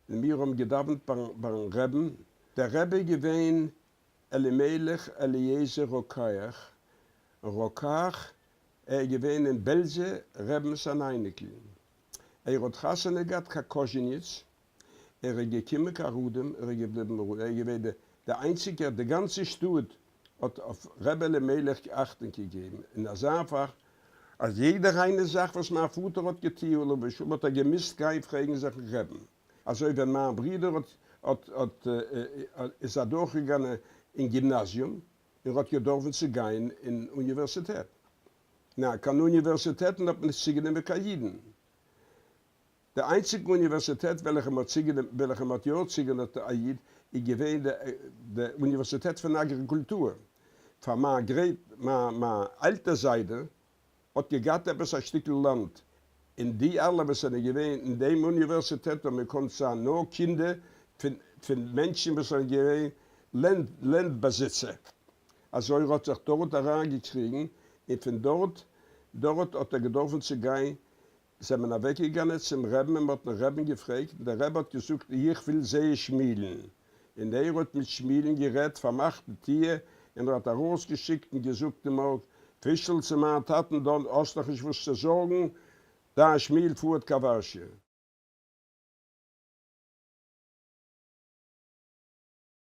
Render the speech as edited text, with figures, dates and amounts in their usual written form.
און מיר האבן געדאווענט ביים רעבן, דער רבי איז געווען אלימלך אליעזר רוקח, רוקח, ער איז געווען אין בעלזע רבינ'ס אן אייניקל, ער האט חתונה געהאט קיין קאזשניץ, ער איז געקומען קיין ראדעם, ער איז געבליבן אין ראדעם, ער איז געווען דער איינציגער, די גאנצע שטאט האט אויף ר' אלימלך אכטונג געגעבן, אין אזא פאך אז יעדע ריינע זאך וואס מיין פאטער האט געטוה עליו השלום האט ער געמוזט גיין פרעגן זיך אין רעבן, אזוי ווען מיין ברודער האט האט האט איז אדורכגעגאנען אין גימנאזיום און האט געדארפן צו גיין אין אוניווערסיטעט, ניין קיין אוניווערסיטעטן האט מען נישט צוגענומען קיין אידן, די איינציגע אוניווערסיטעט וועלכע מען האט צוגענומען וועלכע מען האט יא צוגענומען א איד איז געווען די די אוניווערסיטעט פון אגריקולטור. פאר מיין great מיין מיין עלטער זיידע האט געגאט עפעס א שטיקל לאנד און די אלע וואס זענען געווען אין דעם אוניווערסיטעט האבן געקאנט זיין נאר קינדער פון פון מענטשן וואס זענען געווען לענד לענד באזיצער. אזוי ער האט זיך דארט אריינגעקריגן און פון דארט דארט האט ער געדארפן צו גיין זיי זענען אוועקגעגאנען צום רעבן און מ'האט דעם רעבן געפרעגט און דער רבי האט געזאגט איך וויל זעהן שמילן און ער האט מיט שמילן גערעדט פארמאכט די טיר און ער האט ארויסגעשיקט און געזאגט אים אויף פישל צו מיין טאטן דאן האסט דאך נישט וואס צו זארגן דיין שמיל פארט קיין ווארשע.